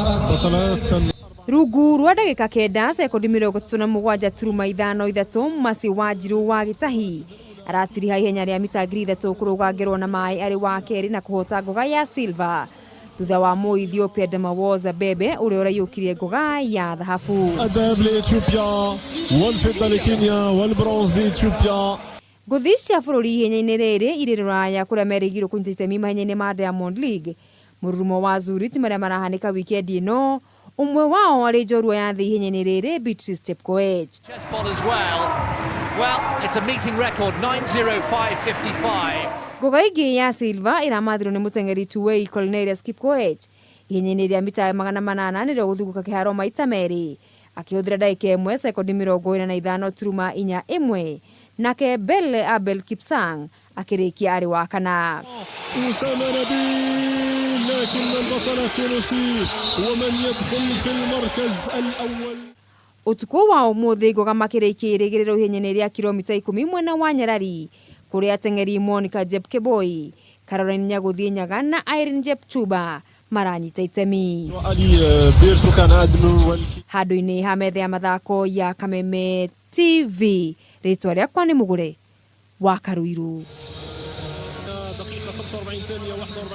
بطلات. Rungu rwa ndagĩka 9 sekondi 37.53, Mercy Wanjiru wa Gĩtahi aratiriha ihenya rĩa mita 3000 kũrũga na maĩ arĩ wa kerĩ na kũhota ngoga ya silver thutha wa Mũethiopia Demawoz Abebe ũrĩa ũraiyũkirie ngoga ya thahabu. الذهب لإثيوبيا والفضة لكينيا والبرونز لإثيوبيا. Ngũthi cia bũrũri ihenya-inĩ rĩrĩ irĩ rũraya kũrĩa merĩgĩrĩirwo kũnyita itemi mahenya-inĩ ma Diamond League mũrurumo wa Zurich marĩa marahanĩka wikendi ĩno, ũmwe wao arĩ njorua ya thĩ ihenya-inĩ rĩrĩ Beatrice Chepkoech. Chessbot as well. Well, it's a meeting record, 9:05.55. Ngoga ĩngĩ ya silver ĩramathirwo nĩ mũteng'eri Tuwei Cornelius Kipkoech ihenya-inĩ rĩa mita 800 nĩrĩo gũthugũka kĩharo maita merĩ akĩhũthĩra ndagĩka 1 sekondi 45.41, nake Belle Abel Kipsang akĩrĩkia arĩ wa kana. أسامة نبيل، لكن البطل التونسي هو من يدخل في المركز الأول. Ũtukũ wa ũmũthĩ ngoga makĩrĩkia irĩgĩrĩro ihenya-inĩ rĩa kilomita 10 mwena wa Nyarari kũrĩa ateng'eri Monica Jepkemboi, Caroline Nyagũthiĩ Nyaga na Irene Jepchumba maranyita itemi. علي بيرتوكان أدمو. Handũ-inĩ ha metha ya mathako ya Kameme TV, rĩtwa rĩakwa nĩ Mũgũre wa Karuiru. دقيقة 45 ثانية 41.